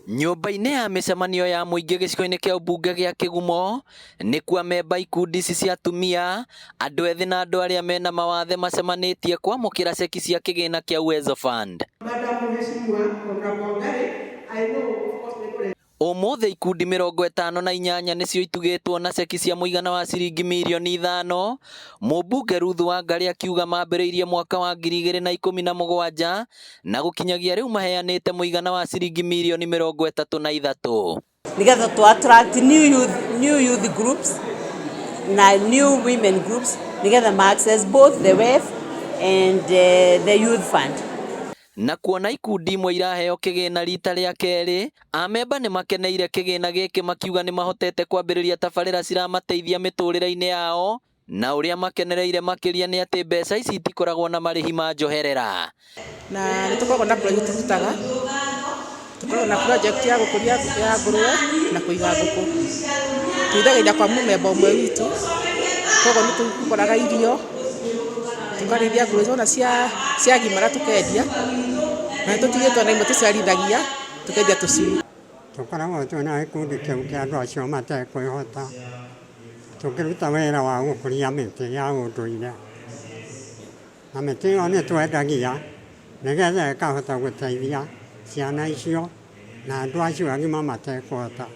Nyũmba-inĩ ya mĩcemanio ya mũingĩ gĩcigo-inĩ kĩa ũmbunge gĩa Kĩgumo, nĩkuo amemba ikundi ici cia atumia, andũ ethĩ na andũ arĩa mena mawathe macemanĩtie kwamũkĩra ceki cia kĩgĩna kĩa Uwezo Fund. Ũmũthĩ ikundi 58 nĩcio itugĩtwo na ceki cia mũigana wa ciringi mirioni 5, mũmbunge Ruth Wangarĩ akiuga mambĩrĩirie mwaka wa 2017 na gũkinyagia rĩu maheanĩte mũigana wa ciringi mirioni 33. Nĩgetha tũ attract new youth groups na new women groups, nĩgetha ma access both the WEF and the youth fund. Na kuona ikundi imwe iraheo kĩgĩna rita rĩa kerĩ, amemba nĩ makeneire kĩgĩna gĩkĩ, makiuga nĩ mahotete kwambĩrĩria tabarĩra ciramateithia mĩtũrĩre-inĩ yao, na ũrĩa makenereire makĩria nĩ atĩ mbeca ici itikoragwo na marĩhi ma njoherera. Na nĩ tũkoragwo na project tũrutaga, tũkoragwo na project ya gũkũria ya ngũrũwe na kũiga ngũkũ. Tũithagĩria kwa mũmemba ũmwe witũ, koguo nĩ tũkoraga irio, tũkarĩithia ngũrũwe wona ciagimara tũkendia, na nĩ tũtigĩtwo na imwe tũciarithagia tũkendia tũcui. Tũkoragwo twĩna gĩkundi kĩu kĩa andũ acio matekwĩhota, tũkĩruta wĩra wa gũkũria mĩtĩ ya ũndũire, na mĩtĩ ĩyo nĩ twendagia nĩgetha ĩkahota gũteithia ciana icio na andũ acio agima matekũhota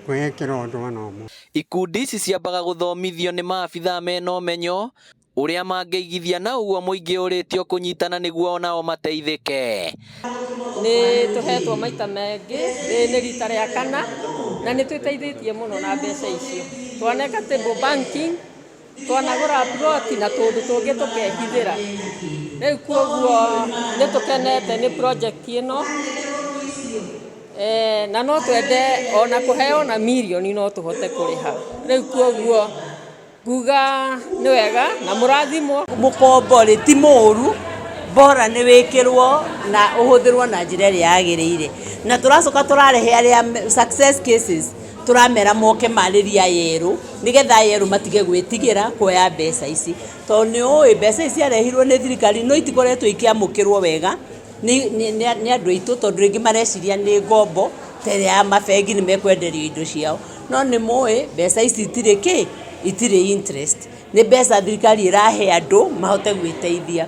kwĩĩkĩra ũndũ ona ũmwe. Ikundi ici ciambaga gũthomithio nĩ maabithaa mena ũmenyo ũrĩa mangĩigithia, na ũguo mũingĩ ũrĩtio kũnyitana nĩguo onao mateithĩke. Nĩ tũhetwo maita maingĩ, rĩrĩ nĩ rita rĩa kana, na nĩ twĩteithĩtie mũno na mbeca icio. Twaneka table banking, twanagũra ploti na tũndũ tũngĩ tũkehithĩra. Rĩu koguo nĩ tũkenete nĩ project ĩno, na no twende ona kũheo na mirioni no tũhote kũrĩha. Rĩu koguo nguga nĩ wega na mũrathimwo. Mũkombo rĩ ti mũru, bora nĩ wĩkĩrwo na ũhũthĩrwo na njĩra ĩrĩa yagĩrĩire. Na tũracoka tũrarehe arĩa success cases, tũramera moke marĩrie aya erũ, nĩgetha aya erũ matige gwĩtigĩra kuoya mbeca ici, tondũ nĩ ũĩ mbeca ici ciarehirwo nĩ thirikari no itikoretwo ikĩamũkĩrwo wega nĩ andũ aitũ, tondũ rĩngĩ mareciria nĩ ngombo ta ĩrĩa ya mabengi, nĩ mekwenderio indo ciao. No nĩ mũĩ mbeca ici itirĩ kĩ, itirĩ interest, nĩ mbeca thirikari ĩrahe andũ mahote gwĩteithia.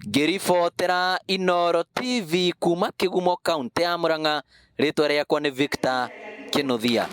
Ngĩribotera Inooro TV kuma Kĩgumo, kaũntĩ ya Murang'a, rĩtwa rĩakwa nĩ Victor Kĩnuthia.